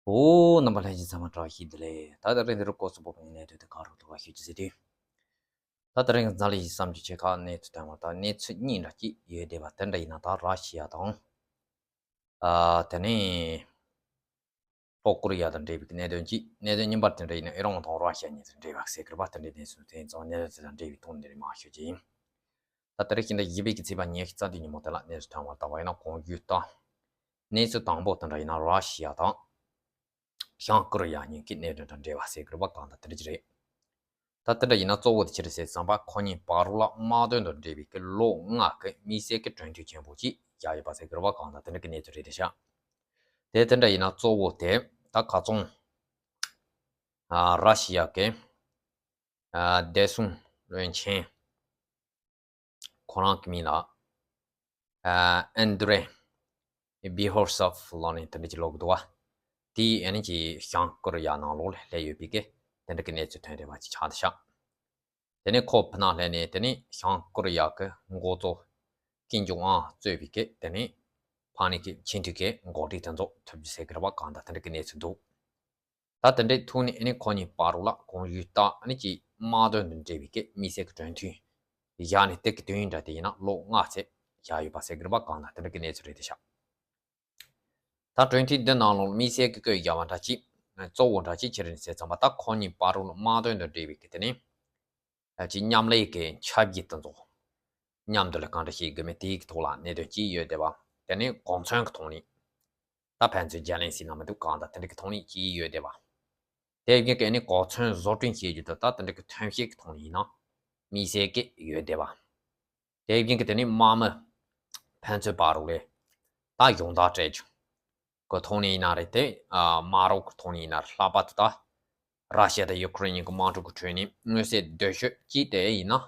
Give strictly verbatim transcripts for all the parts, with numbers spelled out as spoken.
འོ། རྣམ་པ་ལྷན་རྒྱས་ཚང་མ་བཀྲ་ཤིས་བདེ་ལེགས། ད་ད་རིང་འདིར་སྐོར་སུ་བབས་པའི་གནད་དོན་དེ་ག་རུ་ཐུག་པ་ཞུ་རྒྱུ་ཟེར་དུས། ད་ད་རིང་འཛམ་གླིང་གི་བསམ་རྒྱུ་ཆེ་ཁག་གནས་ཚུལ་ཐོན་པ་དང་གནས་ཚུལ་གཉིས་འདྲ་གཅིག་ཡོད་བསྡད་པ་དེ་འདྲ་ཡིན་ན། ད་ར་ཤི་ཡ་དང་། ཨ། དེ་ནས་ལྷོ་ཀོ་རི་ཡ་དང་འབྲེལ་བའི་གནད་དོན་གཅིག་གནད་དོན་གཉིས་པ་དེ་འདྲ་ཡིན་ན་ཨི་རན་དང་ར་ཤི་ཡ་གཉིས་དང་འབྲེལ་བ་ཟེར་གི་རེད་པ། དེ་འདྲའི་གནས་ཚུལ་དེ་ཚོ་གནད་དོན་དེ་དང་འབྲེལ་བའི་ཐོག་ནས་རེ་མ་ཞུ་རྒྱུ་ཡིན། ད་ད་རེས་ཤིང་རྟ་བཞི་པའི་གི་ཚེས་པ་ཉི་ཤུ་རྩ་བདུན་ཉིན་མོ་དེ་ལ་གནས་ཚུལ་ཐོན་པར་བལྟ་བ་ཡིན་ན། གོང་ཞུས་ལྟར། གནས་ཚུལ་དང་པོ་དེ་འདྲ་ཡིན་ན་ར་ཤི་ཡ་དང་བྱང་ཀོ་རི་ཡ་གཉིས་ཀྱི་གནད་དོན་དང་འབྲེལ་བ་ཟེར་གི་རེད་པ། གང་ལྟར་དེ་འདྲ་ཅིག་རེད། ད་དེ་འདྲ་ཡིན་ན་གཙོ་བོ་དེ་ཅི་རེད་ཟེར་ཙམ་པ། ཁོ་གཉིས་བར་ལ་དམག་དོན་དང་འབྲེལ་བའི་གི་ལོ་ལྔ་གི་དམིགས་བསལ་གྱི་གྲོས་མཐུན་ཆེན་པོ་ཅིག་བཞག་ཡོད་པ་ཟེར་གི་རེད་པ། གང་ལྟར་དེ་འདྲ་གི་གནས་ཚུལ་རེད་དེ་ཤག་དེ་དེ་འདྲ་ཡིན་ན་གཙོ་བོ་དེ་ད་ཁ་ཚོང་། ཨ། ར་ཤི་ཡ་གི། ཨ། བདེ་སྲུང་བློན་ཆེན་ཁོ་རང་གི་མིང་ལ། ཨ། ཨན་དྲེ་བི་ཧོར་སོབ་ལབ་ནས་དེ་འདྲ་ཅིག་ལབ་གི་འདུག་པ། དེ་ཨ་ནི་ཅིག་བྱང་ཀོ་རི་ཡ་ནང་ལོགས་ལ་སླེབས་ཡོད་པའི་གི་དེ་འདྲ་གི་གནས་ཚུལ་ཐོན་བསྡད་པ་ཅིག་ཆགས་བསྡད་ཤག་དེ་ནས་ཁོ་ཕུ་ནང་སླེབས་ནས་དེ་ནས་བྱང་ཀོ་རི་ཡ་གི་འགོ་གཙོ་ཀིམ་ཇོང་ཨན་གཙོས་པའི་གི་དེ་ནས་ཕ་ནི་གི་ཆེས་མཐོའི་གི་འགོ་ཁྲིད་དེ་ཚོ་ཐུག་རྒྱུ་ཟེར་གི་རེད་པ། གང་ལྟར་དེ་འདྲ་གི་གནས་ཚུལ་འདུག་ད་དེ་འདྲའི་ཐོག་ནས་ཨ་ནི་ཁོ་གཉིས་བར་ལ་གོང་ཞུས་ལྟར་ཨ་ནི་ཅིག་དམག་དོན་དང་འབྲེལ་བའི་གི་དམིགས་བསལ་གྱི་གྲོས་མཐུན་བཞག་ནས། དེ་གི་དོན་ཡིན་འདྲ་དེ་ཡིན་ན་ལོ་ལྔ་ཙམ་བཞག་ཡོད་པ་ཟེར་གི་རེད་པ། གང་ལྟར་དེ་འདྲ་གི་གནས་ཚུལ་རེད་དེ་ཤག་ད་གྲོས་མཐུན་འདི་ནང་ལོགས་དམིགས་བསལ་གྱི་བཀོད་བཞག་པ་འདྲ་ཅིག་གཙོ་བོ་འདྲ་ཅིག་ཅི་རེད་ཟེར་ཙམ་པ། ད་ཁོ་གཉིས་བར་ལ་དམག་དོན་དང་འབྲེལ་བའི་གི་དེ་ནས། ཨ། ཅིག་མཉམ་ལས་ཀྱི་ཁྱབ་ཁོངས་དེ་ཚོ་མཉམ་དུ་ལ་གང་འདྲ་བྱེད་དགོས་མིན་དེའི་ཐོག་ལ་གནད་དོན་ཅིག་ཡོད་བསྡད་པ། དེ་ནས་གོ་མཚོན་གྱི་ཐོག་ནས་ད་ཕན་ཚུན་རྒྱ་ལན་ཟིན་ན་མི་འདུག་གང་ལྟར་དེ་འདྲ་གི་ཐོག་ནས་ཅིག་ཡོད་བསྡད་པ། དེ་བཞིན་གྱི་ཨ་ནི་གོ་མཚོན་བཟོ་སྐྲུན་བྱེད་རྒྱུ་དང་ད་དེ་འདྲ་གི་ཐོན་སྐྱེད་ཀྱི་ཐོག་ནས་ཡིན་ན་དམིགས་བསལ་གྱི་ཡོད་བསྡད་པ། དེ་བཞིན་གྱི་དེ་ནས་དམག་མི་ཕན་ཚུན་བར་ལ་ད་སྦྱོང་བརྡར་སྤྲད་རྒྱུ་གི་ཐོག་ནས་ཡིན་ན་རེད་དེ། ཨ། དམག་རོགས་ཀྱི་ཐོག་ནས་ཡིན་ན་རེད། ལྷག་པར་དུ་ད་ར་ཤི་ཡ་དང་ཡུ་ཀེ་རེན་གཉིས་ཀྱི་དམག་འཁྲུག་གི་ཁྲོད་ནས་མངོན་གསལ་དོད་ཤོས་གཅིག་དེ་ཡིན་ན།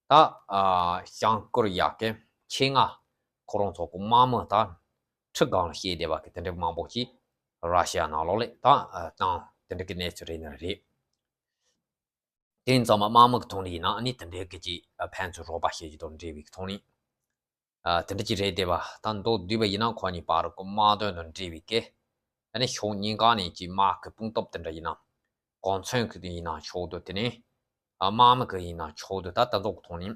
ད། ཨ། བྱང་ཀོ་རི་ཡ་གི་ཆེད་མངགས་ཁོ་རང་ཚོ་གི་དམག་མི་ད་ཁྲི་སྒང་ལ་བསྐྱེད་བསྡད་པ་གི་དེ་འདྲ་མང་པོ་ཅིག་ར་ཤི་ཡ་ནང་ལོགས་ལ་ད། ཨ། བཏང་། དེ་འདྲ་གི་གནས་ཚུལ་རེད་ནི་རེད། དེ་ཡིན་ཙང་མ་དམག་མི་གི་ཐོག་ནས་ཡིན་ན་ཨ་ནི་དེ་འདྲའི་གི་ཅིག་ཕན་ཚུན་རོགས་པ་བྱེད་རྒྱུ་དང་འབྲེལ་བའི་གི་ཐོག་ནས། ཨ། དེ་འདྲ་ཅིག་རེད་བསྡད་པ། ད་མདོར་བསྡུས་པ་ཡིན་ན་ཁོ་གཉིས་བར་གྱི་དམག་དོན་དང་འབྲེལ་བའི་གི་ཨ་ནི་ཕྱོགས་གཉིས་ཀ་ནས་ཅིག་དམག་གི་དཔུང་སྟོབས་དེ་འདྲ་ཡིན་ན། གོ་མཚོན་གྱི་ཡིན་ན་ཕྱོགས་བསྡུས། དེ་ནས། ཨ། དམག་མི་གི་ཡིན་ན་ཕྱོགས་བསྡུས། ད་དེ་ཚོ་གི་ཐོག་ནས་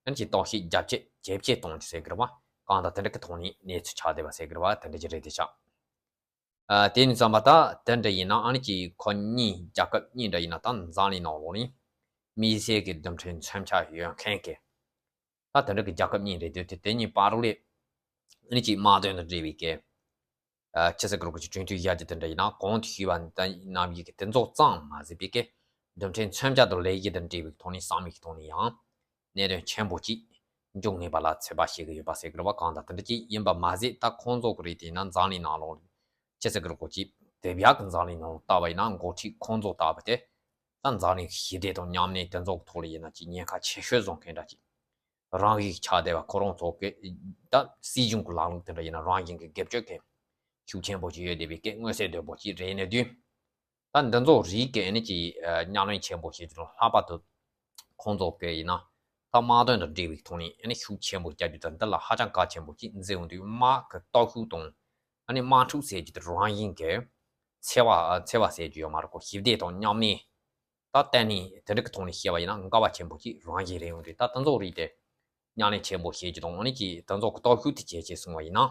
ཨ་ནི་ཅིག་གཏོར་བཤིག་རྒྱ་བསྐྱེད་ཇེ་ཆེ་གཏོང་རྒྱུ་ཟེར་གི་རེད་པ། གང་ལྟར་དེ་འདྲ་གི་ཐོག་ནས་གནས་ཚུལ་ཆགས་བསྡད་པ་ཟེར་གི་རེད་པ། དེ་འདྲ་ཅིག་རེད་དེ་ཤག་ཨ། དེ་ཡིན་ཙང་མ་ད་དེ་འདྲ་ཡིན་ན་ཨ་ནི་ཅིག་ཁོ་གཉིས་རྒྱལ་ཁབ་གཉིས་འདྲ་ཡིན་ན་ད་འཛམ་གླིང་ནང་ལོགས་ནས་དམིགས་བསལ་གྱི་རྡུལ་ཕྲན་མཚོན་ཆ་ཡོད་མཁན་གྱི་ད་དེ་འདྲ་གི་རྒྱལ་ཁབ་གཉིས་རེད་དེ། དེ་གཉིས་བར་ལ་ཨ་ནི་ཅིག་དམག་དོན་དང་འབྲེལ་བའི་གི། ཨ། ཅི་ཟེར་གི་རེད་གོ། ཅིག་གྲོས་མཐུན་བཞག་རྒྱུ་དེ་འདྲ་ཡིན་ན། གོང་དུ་ཞུས་པ་ནང་བཞིན་གྱི་དེ་ཚོ་ཙམ་མ་ཟད་པའི་གི་རྡུལ་ཕྲན་མཚོན་ཆ་དང་ལས་གཞི་དང་འབྲེལ་བའི་ཐོག་ནས་བསམ་བློའི་ཐོག་ནས་ཡང་གནད་དོན་ཆེན་པོ་ཅིག་འབྱུང་ངེས་པ་ལ་ཚོད་དཔག་བྱེད་ཀྱི་ཡོད་པ་ཟེར་གི་རེད་པ། གང་ལྟར་དེ་འདྲ་ཅིག་ཡིན་པ་མ་ཟད། ད་ཁོང་ཚོ་གི་རེད་དེ་ཡིན་ན་འཛམ་གླིང་ནང་ལོགས་ཅི་ཟེར་གི་རེད་གོ། ཅིག་དེ་བཞག་གི་འཛམ་གླིང་ནང་ལོགས་ལྟ་བ་ཡིན་ན་འགོ་ཁྲིད་ཁོང་ཚོ་ལྟ་བུ་དེ་ད་འཛམ་གླིང་ཞི་བདེ་དང་མཉམ་གནས་དེ་ཚོ་གི་ཐོག་ལ་ཡིན་ན་ཅིག་ཉེན་ཁ་ཆེ་ཤོས་བཟོ་མཁན་འདྲ་ཅིག་རང་བཞིན་ཆགས་བསྡད་པ། ཁོ་རང་ཚོ་གི་ད་སྲིད་གཞུང་གི་ལམ་ལུགས་དེ་འདྲ་ཡིན་ན་རང་བཞིན་གྱི་སྒེར་གཅོད་མཁན་ཤུགས་ཆེན་པོ་ཅིག་ཡོད་བསྡད་པའི་སྐད་མངོན་གསལ་དོད་པོ་ཅིག་རེད་ནས་དུས། ད་འདི་ཚོ་རིགས་ཀྱི་ཨ་ནི་ཅིག་ཨ། ཉམས་ལེན་ཆེན་པོ་བྱེད་རྒྱུ་དང་། ལྷག་པར་དུ་ཁོང་ཚོ་གི་ཡིན་ན་ད་དམག་དོན་དང་འབྲེལ་བའི་ཐོག་ནས་ཨ་ནི་ཤུགས་ཆེན་པོ་རྒྱག་རྒྱུ་དང་། འདི་ལ་ཧ་ཅང་གལ་ཆེན་པོ་ཅིག་འཛིན་ཡོང་དུས། དམག་གི་སྟོབས་ཤུགས་དང་ཨ་ནི་དམག་འཁྲུག་ཟེར་རྒྱུ་དེ་རང་བཞིན་གྱི་འཚེ་བ། འཚེ་བ་ཟེར་རྒྱུ་ཡོད་མ་རེད་གོ། ཞི་བདེ་དང་མཉམ་གནས། ད་བརྟེན་ནས་དེ་འདྲ་གི་ཐོག་ནས་བཤད་པ་ཡིན་ན་འགལ་བ་ཆེན་པོ་ཅིག་རང་བཞིན་རེད་ཡོང་དུས། ད་དེ་ཚོ་རིགས་དེ་ཉམས་ལེན་ཆེན་པོ་བྱེད་རྒྱུ་དང་། ཨ་ནི་ཅིག་དེ་ཚོ་གི་སྟོབས་ཤུགས་དེ་ཇེ་ཆེ་སོང་བ་ཡིན་ན།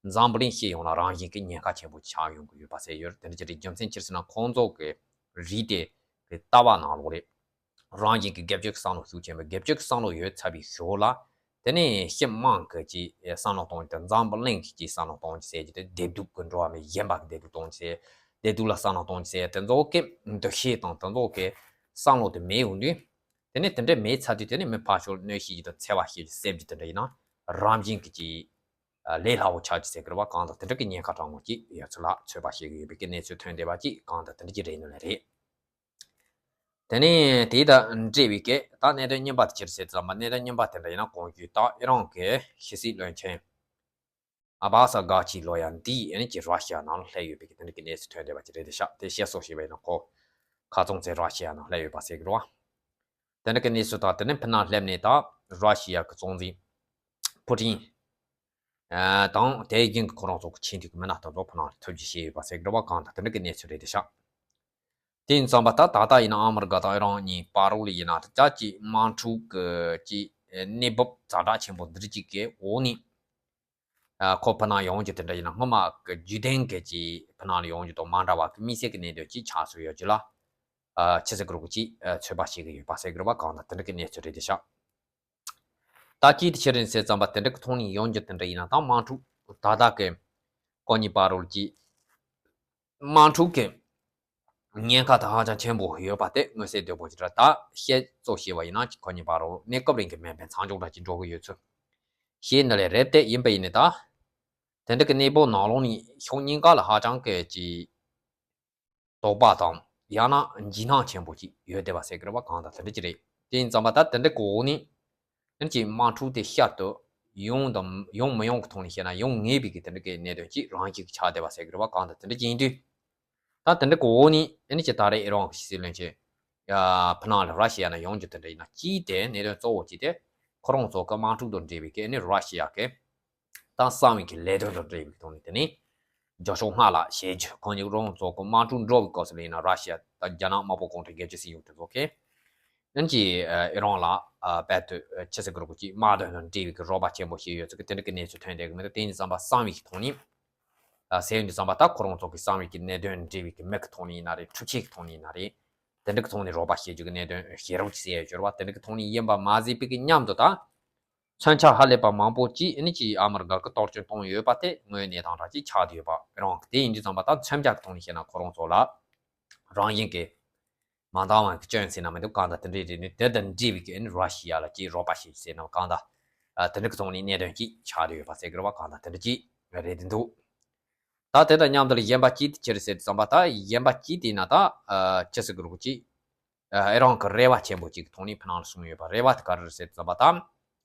འཛམ་བུ་གླིང་སྤྱི་ཡོངས་ལ་རང་བཞིན་གྱི་ཉེན་ཁ་ཆེན་པོ་ཆགས་ཡོང་གི་ཡོད་པ་ཟེར་ཡོད། དེ་འདྲ་ཅིག་རེད། རྒྱུ་མཚན་ཅི་རེད་ཟེར་ན་ཁོང་ཚོ་གི་རིགས་དེ་གི་ལྟ་བ་ནང་ལོགས་ལ་རང་བཞིན་གྱི་སྒེར་གཅོད་ཀྱི་བསམ་བློ་ཤུགས་ཆེན་པོ། སྒེར་གཅོད་ཀྱི་བསམ་བློ་ཡོད་ཚར་བའི་ཞོར་ལ། དེ་ནས་སྤྱི་དམངས་ཀྱི་ཅིག་བསམ་བློ་གཏོང་རྒྱུ་དང་། འཛམ་བུ་གླིང་གི་ཅིག་བསམ་བློ་གཏོང་རྒྱུ་ཟེར་རྒྱུ་དེ། བདེ་སྡུག་གི་འགྲོ་བ་མི་གཞན་པ་གི་བདེ་སྡུག་གཏོང་རྒྱུ་ཟེར། བདེ་སྡུག་ལ་བསམ་བློ་གཏོང་རྒྱུ་ཟེར། དེ་ཚོ་གི་འདུ་ཤེས་དང་དེ་ཚོ་གི་བསམ་བློ་དེ་མེད་ཡོང་དུས། དེ་ནས་དེ་འདྲ་མེད་ཚར་དུས། དེ་ནས་མི་ཕར་ཕྱོགས་གནོད་བྱེད་རྒྱུ་དང་། འཚེ་བ་བྱེད་རྒྱུ། བསད་རྒྱུ་དེ་འདྲ་ཡིན་ན་རང་བཞིན་གྱི་ཅིག་ལས་སླ་བོ་ཆགས་རྒྱུ་ཟེར་གི་རེད་པ། གང་ལྟར་དེ་འདྲ་གི་ཉེན་ཁ་གྲང་མོ་ཅིག་ཡོད་ཚུལ་ལ་ཚོད་དཔག་བྱེད་ཀྱི་ཡོད་པའི་གི་གནས་ཚུལ་ཐོན་བསྡད་པ་ཅིག་གང་ལྟར་དེ་འདྲ་ཅིག་རེད་ནི་ལས་རེད། དེ་ནས་དེ་དང་འབྲེལ་བའི་གི་ད་གནད་དོན་གཉིས་པ་དེ་ཅི་རེད་ཟེར་ཙམ་པ། གནད་དོན་གཉིས་པ་དེ་འདྲ་ཡིན་ན་གོང་ཞུས་ལྟར་ཨི་རན་གྱི་ཕྱི་སྲིད་བློན་ཆེན་ཨ་བྷ་སི་ཨ་གྷ་ཆི་ལབ་ཡ་འདི་ཨ་ནི་ཅིག་ར་ཤི་ཡ་ནང་ལ་སླེབས་ཡོད་པའི་གི་དེ་འདྲ་གི་གནས་ཚུལ་ཐོན་བསྡད་པ་ཅིག་རེད་དེ་ཤག་དེ་བཤད་སྲོལ་ཞིག་བྱས་ན་ཁོ་ཁ་ཚང་ཚེ་ར་ཤི་ཡ་ནང་སླེབས་ཡོད་པ་ཟེར་གི་རེད་པ། དེ་འདྲ་གི་གནས་ཚུལ་དང་། དེ་ནས་ཕུ་ནང་སླེབས་ནས་ད་ར་ཤི་ཡ་གི་གཙོ་འཛིན་པུ་ཏིན། དང་དེ་བཞིན་གྱི་ཁོ་རང་ཚོ་གི་ཆེས་མཐོའི་མི་སྣ་དེ་ཚོ་ཕུ་ནང་ལ་ཐུག་རྒྱུ་བྱས་ཡོད་པ་ཟེར་གི་རེད་བ། གང་ལྟར་དེ་འདྲ་གི་གནས་ཚུལ་རེད་དེ་ཤག་དེ་ཡིན་ཙང་པ་ད་ད་ལྟ་ཡིན་ན་ཨ་མི་རི་ཀ་དང་ཨི་རན་གཉིས་བར་ལ་ཡིན་ན་ད་ཅིག་དམག་འཁྲུག་གི་ཅིག་གནས་བབ་ཛ་དྲག་ཆེན་པོ་འདི་ཅིག་གི་འོག་ནས། ཨ་ཁོ་ཕུ་ནང་ཡོང་རྒྱུ་དེ་འདྲ་ཡིན་ན་སྔོན་མ་གི་རྒྱུན་ལྡན་གི་ཅིག་ཕུ་ནང་ལ་ཡོང་རྒྱུ་དང་མ་འདྲ་བ་གི་དམིགས་བསལ་གི་གནད་དོན་ཅིག་ཆགས་སྲོལ་ཡོད་རྒྱུ་ལ། ཨ་ཆི་ཟེར་གི་རེད་གོ་ཅིག་ཨ་ཚོད་དཔག་བྱེད་གི་ཡོད་པ་ཟེར་གི་རེད་བ། གང་ལྟར་དེ་འདྲ་གི་གནས་ཚུལ་རེད་དེ་ཤག་ད་ཅིའི་ཕྱིར་ཡིན་ཟེར་ཙམ་པ་དེ་འདྲ་གི་ཐོག་ནས་ཡོང་རྒྱུ་དེ་འདྲ་ཡིན་ན་ད་དམག་འཁྲུག་ད་ལྟ་གི་ཁོ་གཉིས་བར་ལ་ཅིག་དམག་འཁྲུག་གི་ཉེན་ཁ་དང་ཧ་ཅང་ཆེན་པོ་ཡོད་པ་དེ་མངོན་གསལ་དོད་པོ་ཅིག་རེད། ད་བཤད་གཙོ་བྱས་པ་ཡིན་ན་ཁོ་གཉིས་བར་ལ་གནས་སྐབས་རིང་གི་མེ་འཕེན་མཚམས་འཇོག་འདྲ་ཅིག་འགྲོ་གི་ཡོད་ཚུལ་བཤད་ནི་ལས་རེད། དེ་ཡིན་པ་ཡིན་ནི་ད་དེ་འདྲ་གི་གནས་བབ་ནང་ལོགས་ནས་ཕྱོགས་གཉིས་ཀ་ལ་ཧ་ཅང་གི་ཅིག་དོགས་པ་དང་ཡང་ན་འཇིགས་སྣང་ཆེན་པོ་ཅིག་ཡོད་བསྡད་པ་ཟེར་གི་རེད་བ། གང་ལྟར་དེ་འདྲ་ཅིག་རེད། དེ་ཡིན་ཙང་པ་ད་དེ་འདྲ་གི་འོག་ནས་ཨ་ནི་ཅིག་དམག་འཁྲུག་དེ་བསྐྱར་དུ་ཡོང་དང་ཡོང་མི་ཡོང་གི་ཐོག་ནས་བཤད་ན་ཡོང་ངེས་པའི་གི་དེ་འདྲ་གི་གནད་དོན་ཅིག་རང་བཞིན་གྱིས་ཆགས་བསྡད་པ་ཟེར་གི་རེད་བ། གང་ལྟར་དེ་འདྲ་ཅིག་ཡིན་དུས། ད་དེ་འདྲ་གི་འོག་ནས་ཨ་ནི་ཅིག་ད་རེས་ཨི་རན་གྱི་སྲིད་བློན་ཆེན་ཕུ་ནང་ལ་ར་ཤི་ཡ་ནང་ཡོང་རྒྱུ་དེ་འདྲ་ཡིན་ན་ཅིའི་ཐད་གནད་དོན་གཙོ་བོ་ཅིག་དེ་ཁོ་རང་ཚོ་གི་དམག་འཁྲུག་དང་འབྲེལ་བའི་གི་ཨ་ནི་ར་ཤི་ཡ་གི་ད་གསང་བའི་གི་ལས་དོན་དང་འབྲེལ་བའི་ཐོག་ནས་དེ་ནས་རྒྱབ་ཕྱོགས་སྔ་ལ་བྱེད་རྒྱུ། ཁོང་གཉིས་རང་ཚོ་གི་དམག་འཁྲུག་འགྲོ་བའི་སྐབས་སུ་ལ་ཡིན་ན་ར་ཤི་ཡ་ད་རྒྱ་ནག་དམར་པོ་གུང་ཁྲན་སྒེར་གཅོད་སྲིད་གཞུང་དེ་ཚོ་གིས་ཨ་ནི་ཅིག་ཨི་རན་ལ་ཨ་རྦད་དེ་ཆི་ཟེར་གི་རེད་གོ་ཅིག་དམག་དོན་དང་འབྲེལ་བའི་གི་རོགས་པ་ཆེན་པོ་བྱས་ཡོད་ཚུལ་གི་དེ་འདྲ་གི་གནས་ཚུལ་ཐོན་བསྡད་གི་མི་འདུག་དེ་ཡིན་ཙང་པ་གསང་བའི་གི་ཐོག་ནས། ཨ་ཟེར་ཡོང་དུས་ཙམ་པ་ད་ཁོ་རང་ཚོ་གི་གསང་བའི་གི་གནད་དོན་འབྲེལ་བའི་གི་མི་གི་ཐོག་ནས་ཡིན་ན་རེད། འཁྲུག་ཆེན་གི་ཐོག་ནས་ཡིན་ན་རེད། དེ་འདྲ་གི་ཐོག་ནས་རོགས་པ་བྱེད་རྒྱུ་གི་གནད་དོན་ཤེས་རོགས་ཅིག་ཟེར་ཡ་ཡོད་རེད་བ། དེ་འདྲ་གི་ཐོག་ནས་ཡིན་པ་མ་ཟད་པའི་གི་མཉམ་དུ་ད་མཚོན་ཆ་ཧ་ལས་པ་མང་པོ་ཅིག་ཨ་ནི་ཅིག་ཨ་མི་རི་ཀ་གི་གཏོར་སྐྱོན་བཏང་ཡོད་པ་དེ་དངོས་གནས་དང་འདྲ་ཅིག་ཆགས་བསྡད་ཡོད་པ་རང་གི། དེ་ཡིན་དུས་ཙམ་པ་ད་མཚོན་ཆ་གི་ཐོག་ནས་བཤད་ན་ཁོ་རང་ཚོ་ལ་རང་བཞིན་གི་མ་འདང་བ་གི་སྐྱོན་ཟེར་ན་མི་འདུག་གང་ལྟར་དེ་འདྲའི་རེད། ནི་དེ་དང་འབྲེལ་བའི་གི་ཨ་ནི་ར་ཤི་ཡ་ལ་ཅིག་རོགས་པ་བྱེད་ཟེར་ན་གང་ལྟར་ཨ་དེ་འདྲ་གི་ཐོག་ནས་གནད་དོན་ཅིག་ཆགས་བསྡད་ཡོད་པ་ཟེར་གི་རེད་བ། གང་ལྟར་དེ་འདྲ་ཅིག་རེད་འདུག་ད་དེ་དང་མཉམ་དུ་ལ་གཞན་པ་ཅིག་དེ་ཅི་རེད་ཟེར་དུས་ཙམ་པ་ད་གཞན་པ་ཅིག་དེ་ན་ད་ཨ་ཅི་ཟེར་གི་རེད་གོ་ཅིག་ཨ་ཨི་རན་གི་རེ་བ་ཆེན་པོ་ཅིག་གི་ཐོག་ནས་ཕུ་ནང་ལ་གསུངས་ཡོད་པ། རེ་བ་དེ་ག་རེ་རེད་ཟེར་དུས་ཙམ་པ་ད་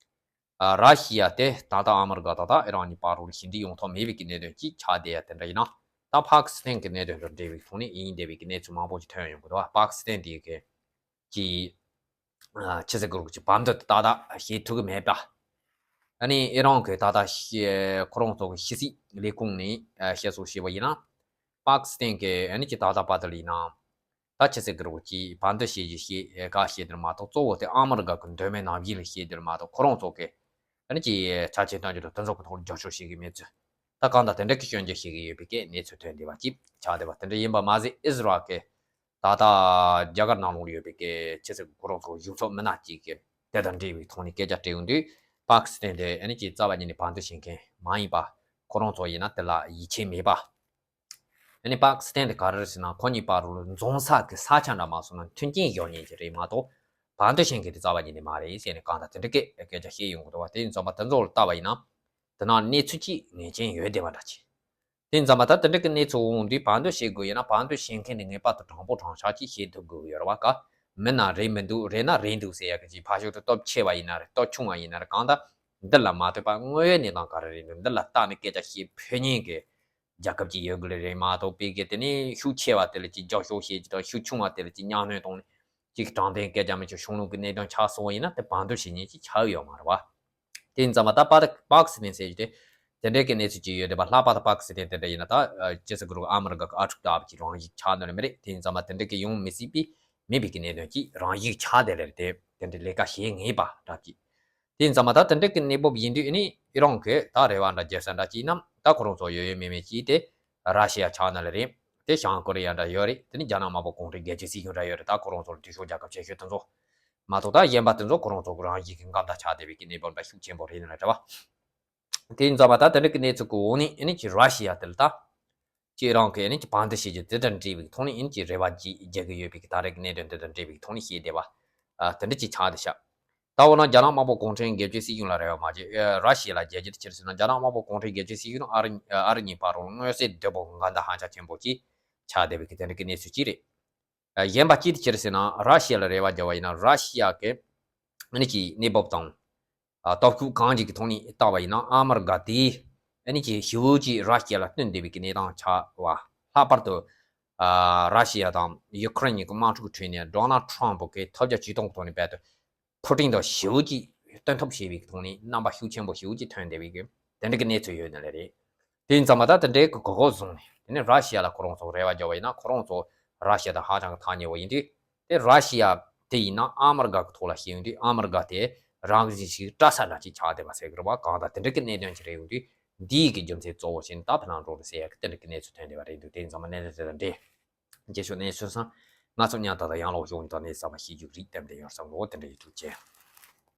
ཨ་ར་ཤི་ཡ་དེ་ད་ལྟ་ཨ་མི་རི་ཀ་དང་ད་ཨི་རན་གཉིས་བར་ལ་ཞི་འགྲིག་ཡོང་ཐབས་མེད་པའི་གི་གནད་དོན་ཅིག་ཆགས་བསྡད་ཡ་དེ་འདྲ་ཡིན་ན། ད་པ་ཀི་སི་ཐན་གི་གནད་དོན་དང་འབྲེལ་བའི་ཐོག་ནས་ཡིན་བསྡད་པའི་གི་གནས་ཚུལ་མང་པོ་ཅིག་ཐོན་ཡོང་གི་འདུག་པ་ཀི་སི་ཐན་དེ་གི་ཀྱི་ཨ་ཆི་ཟེར་དགོས་རེད་གོ་ཅིག་བར་འདུམ་ཏག་ཏག་བྱེད་ཐུབ་ཀྱི་མེད་པ། ཨ་ནི་ཨི་རན་གྱིས་ཏག་ཏག་ཤེས་ཁོ་རང་ཚོ་གི་ཕྱི་སྲིད་ལས་ཁུངས་ནས་ཨ་བཤད་སྲོལ་བྱས་པ་ཡིན་ན། པ་ཀི་སི་ཐན་གྱིས་ཨ་ནི་ཅིག་ཏག་ཏག་པ་དེ་ལ་ཡིན་ན་ད་ཆི་ཟེར་དགོས་རེད་གོ་ཅིག་བར་འདུམ་བྱེད་རྒྱུ་ཞེས་བཀའ་བྱས་དེར་མ་གཏོགས་གཙོ་བོ་དེ་ཨ་མི་རི་ཀ་གི་མདོ་སྨད་ནང་བཞིན་ལ་བྱས་དེར་མ་གཏོགས་ཁོ་རང་ཚོ་གི་ཨ་ནི་ཅིག་ཆ་རྐྱེན་གཏོང་རྒྱུ་དང་དེ་ཚོ་གི་ཐོག་ལ་རྒྱབ་སྐྱོར་བྱེད་ཀྱི་མེད་ཚུལ། ད་གང་ལྟར་དེ་འདྲ་གི་སྐྱོན་བརྗོད་བྱེད་ཀྱི་ཡོད་པའི་གི་གནས་ཚུལ་ཐོན་བསྡད་པ་ཅིག་ཆགས་བསྡད་པ་དེ་འདྲ་ཡིན་པ་མ་ཟད་ཨི་ཟི་རལ་གྱི་ད་ལྟ་རྒྱ་གར་ནང་ལོགས་ཡོད་པའི་གི་ཆི་ཟེར་ཁོ་རང་ཚོ་གཞུང་ཚབ་མི་སྣ་གཅིག་གིས་དེ་དང་འབྲེལ་བའི་ཐོག་ནས་སྐད་ཆ་དྲིས་ཡོང་དུས་པ་ཀི་སི་ཐན་དེ་ཨ་ནི་ཅིག་རྩ་བ་ཉིད་ནས་བར་འདུམ་བྱེད་མཁན་མ་ཡིན་པ། ཁོ་རང་ཚོ་ཡིན་ན་དེ་ལ་ཡིད་ཆེས་མེད་པ། ཨ་ནི་པ་ཀི་སི་ཐན་དེ་ག་རེ་རེད་ཟེར་ན་ཁོ་གཉིས་བར་ལ་འཛོམས་ས་གི་ས་ཆ་འདྲ་མ་སོང་ན་མཐུན་རྐྱེན་ཡོད་མཁན་ཅིག་རེད་མ་གཏོགས་བར་འདུམ་བྱེད་མཁན་དེ་རྩ་བ་ཉིད་ནས་མ་རེད་ཟེར་ནས་གང་ལྟར་དེ་འདྲ་སྐད་སྐད་ཆ་བཤད་ཡོང་གི་འདུག་པ། དེ་ཡིན་ཙང་པ་དེ་ཚོ་ལ་ལྟ་བ་ཡིན་ན་དེ་ནང་གནས་ཚུལ་གཅིག་ངེས་ཅན་ཡོད་བསྡད་པ་འདྲ་ཅིག་དེ་ཡིན་ཙང་པ་ད་དེ་འདྲ་གི་གནས་ཚུལ་འོང་དུས་བར་འདུམ་བྱེད་དགོས་ཡིན་ན་བར་འདུམ་བྱེད་མཁན་དེ་ངེས་པར་དུ་དྲང་པོ་དྲང་བཞག་ཅིག་བྱེད་ཐུབ་དགོས་ཀྱི་ཡོད་རེད་བ། ག་མིན་ན་རེད་མི་འདུག་རེད་ན་རེད་འདུག་ཟེར་ཡག་གི་ཅིག་ཕར་ཕྱོགས་དེ་སྟོབས་ཆེ་བ་ཡིན་ན་རེད་སྟོབས་ཆུང་བ་ཡིན་ན་རེད་གང་ལྟར་འདི་ལ་མ་ལྟོས་པ་དངོས་ཡོད་གནས་སྟངས་ག་རེ་རེད་འདུག་འདི་ལ་བལྟས་ནས་སྐད་ཆ་བཤད་ཕོད་མཁན་གྱི་རྒྱལ་ཁབ་ཅིག་ཡོད་དགོས་རེད་མ་གཏོགས་པའི་གི་དེ་ནས་ཤུགས་ཆེ་བ་དེ་ལ་ཅིག་རྒྱབ་སྐྱོར་བྱེད་ཀྱི་དང་ཤུགས་ཆུང་བ་དེ་ལ་ཅིག་གཉའ་གནོན་གཏོང་ནས་ཅིག་དྲང་བདེན་སྐད་ཆ་མི་ཆོག་གཞུང་ལུགས་ཀྱི་གནད་དོན་ཆགས་སོང་བ་ཡིན་ན་དེ་བར་འདུམ་བྱེད་མཁན་ཅིག་ཆགས་ཡོད་མ་རེད་བ། དེ་ཡིན་ཙང་མ་ད་པ་པ་ཀི་སི་ཐན་ཟེར་རྒྱུ་དེ་དེ་འདྲའི་གི་གནས་ཚུལ་ཅིག་ཡོད་དེ་བ། ལྷག་པར་དུ་པ་ཀི་སི་ཐན་དེ་འདྲ་ཡིན་ན་ད་ཅི་ཟེར་དགོས་རེད། ཨ་མི་རི་ཀ་གི་ཨ་ཕྲུག་ལྟ་བུ་ཅིག་རང་བཞིན་ཆགས་འདོད་ནི་མི་རེད། དེ་ཡིན་ཙང་མ་དེ་འདྲ་གི་ཡོང་མི་སྲིད་པའི་མེད་པའི་གི་གནད་དོན་ཅིག་རང་བཞིན་ཆགས་བསྡད་ལེ་རེད་དེ། དེ་འདྲའི་ལས་ཀ་བྱེད་ངེས་པ་འདྲ་ཅིག་དེ་ཡིན་ཙང་མ་ད་དེ་འདྲ་གི་གནས་བབ་ཡིན་དུས་ཨ་ནི་ཨི་རན་གི་ད་རེ་བ་འདྲ་རྒྱབ་ས་འདྲ་ཅིག་ཡིན་ན་ད་ཁོ་རང་ཚོ་ཡོད་ཡོད་མེད་མེད་ཅིག་དེ་ར་ཤི་ཡ་ཆགས་ན་ལེ་རེད། དེ་བྱང་ཀོ་རི་ཡ་འདྲ་ཡོད་རེད། དེ་ནི་རྒྱ་ནག་དམར་པོ་གུང་ཁྲན་སྒེར་གཅོད་སྲིད་གཞུང་འདྲ་ཡོད་རེད། ད་ཁོ་རང་ཚོ་ལ་འཐུས་ཤོར་རྒྱལ་ཁབ་ཆེ་ཤོས་དེ་ཚོ་མ་གཏོགས་ད་གཞན་པ་དེ་ཚོ་ཁོ་རང་ཚོ་གི་རང་བཞིན་གྱི་འགལ་ཟླ་ཆགས་བསྡད་པའི་གི་གནས་བབ་འདྲ་ཤུགས་ཆེན་པོ་རེད་ནི་རེད་བ། དེ་ཡིན་ཙང་མ་ད་དེ་འདྲ་གི་གནས་ཚུལ་གི་འོག་ནས་ཨ་ནི་ཅིག་ར་ཤི་ཡ་དེ་ལ་ད་ཅིག་རང་གི་ཨ་ནི་ཅིག་བར་འདུམ་བྱེད་རྒྱུ་དེ་དང་འབྲེལ་བའི་ཐོག་ནས་ཨ་ནི་ཅིག་རེ་བ་ཅིག་རྒྱག་གི་ཡོད་པའི་གི་ད་རེས་ཀྱི་གནད་དོན་དེ་དང་འབྲེལ་བའི་ཐོག་ནས་བཤད་བསྡད་པ། ཨ་དེ་འདྲ་ཅིག་ཆགས་བསྡད་ཤག་ད་འོ་ན་རྒྱ་ནག་དམར་པོ་གུང་ཁྲན་སྒེར་གཅོད་སྲིད་གཞུང་ལ་རེ་བ་མ་བྱེད། ཨ་ར་ཤི་ཡ་ལ་རྒྱལ་རྒྱུ་དེ་ཕྱིར་ཟེར་ན་རྒྱ་ནག་དམར་པོ་གུང་ཁྲན་སྒེར་གཅོད་སྲིད་གཞུང་ཨ་རི་ཨ་རི་གཉིས་བར་ལ་མངོན་གསལ་དོད་པོ་འགལ་ཟླ་ཧ་ཅང་ཆེན་པོ་ཅིག་ཆགས་བསྡད་པའི་གི་དེ་འདྲ་གི་གནས་ཚུལ་ཅིག་རེད། ཨ་གཞན་པ་ཅིག་དེ་ཕྱིར་ཟེར་ན་ར་ཤི་ཡ་ལ་རེ་བ་བརྒྱབ་པ་ཡིན་ན་ར་ཤི་ཡ་གི་ཨ་ནི་ཅིག་གནས་བབ་དང་། ཨ་སྟོབས་ཤུགས་གང་ཅིག་གི་ཐོག་ནས་བལྟས་པ་ཡིན་ན་ཨ་མི་རི་ཀ་དེས་ཨ་ནི་ཅིག་ཞེ་པོ་ཅིག་ར་ཤི་ཡ་ལ་བསྟུན་བསྡད་པའི་གི་གནས་སྟངས་ཆགས་པ། ལྷག་པར་དུ་ཨ་ར་ཤི་ཡ་དང་ཡུ་ཁུ་རེན་གཉིས་ཀྱི་དམག་འཁྲུག་གི་ཁྲོད་ནས་ཌོ་ནལ་ཊམ་ཕུ་གིས་ཐབས་བརྒྱ་ཇུས་སྟོང་གི་ཐོག་ནས་རྦད་དེ་ཕུ་ཊིན་དང་ཞེ་པོ་ཅིག་བསྟུན་ཐབས་བྱས་པའི་གི་ཐོག་ནས་རྣམ་པ་ཤུགས་ཆེན་པོ་ཞེ་པོ་ཅིག་ཐོན་བསྡད་པའི་གི་ དེ་འདྲ་གི་གནས་ཚུལ་ཡོད་ནི་ལས་རེད། དེ་ཡིན་ཙང་མ་ད་དེ་འདྲའི་གི་གོ་སྐབས་བཟུང་ནས་དེ་ནས་ར་ཤི་ཡ་ལ་ཁོ་རང་ཚོ་རེ་བ་རྒྱག་པ་ཡིན་ན་ཁོ་རང་ཚོ་ར་ཤི་ཡ་དང་ཧ་ཅང་གི་ཐག་ཉེ་བོ་ཡིན་དུས། དེ་ར་ཤི་ཡ་དེ་ཡིན་ན་ཨ་མི་རི་ཀ་གི་ཐོག་ལ་བཤད་ཡོང་དུས་ཨ་མི་རི་ཀ་དེ་རང་བཞིན་ཞིག་སྐྲག་ས་འདྲ་ཅིག་ཆགས་བསྡད་པ་ཟེར་གི་རེད་བ། གང་ལྟར་དེ་འདྲ་གི་གནད་དོན་ཅིག་རེད་ཡོང་དུས་འདིའི་གི་རྒྱུ་མཚན་གཙོ་བོ་བྱས་ནས་ད་ཕི་ལང་འགྲོ་རེད་ཟེར་ཡ་གི་དེ་འདྲ་གི་གནས་ཚུལ་ཐོན་བསྡད་པ་རེད་འདུག་དེ་ཡིན་ཙང་མ་གནད་དོན་དེ་དང་འབྲེལ། རྗེས་ཕྱོགས་གནས་ཚུལ་སང་ང་ཚོ་མཉམ་དུ་དང་ཡང་ལོག་ཤོག་ནི་དང་གནས་ཚུལ་གསར་པ་ཤེས་རྒྱུ་རིགས་གཏན་དེ་ཡོད་བསམ་གོ། དེ་འདྲ་ཡིན་ཐུགས་རྗེ་ཆེ།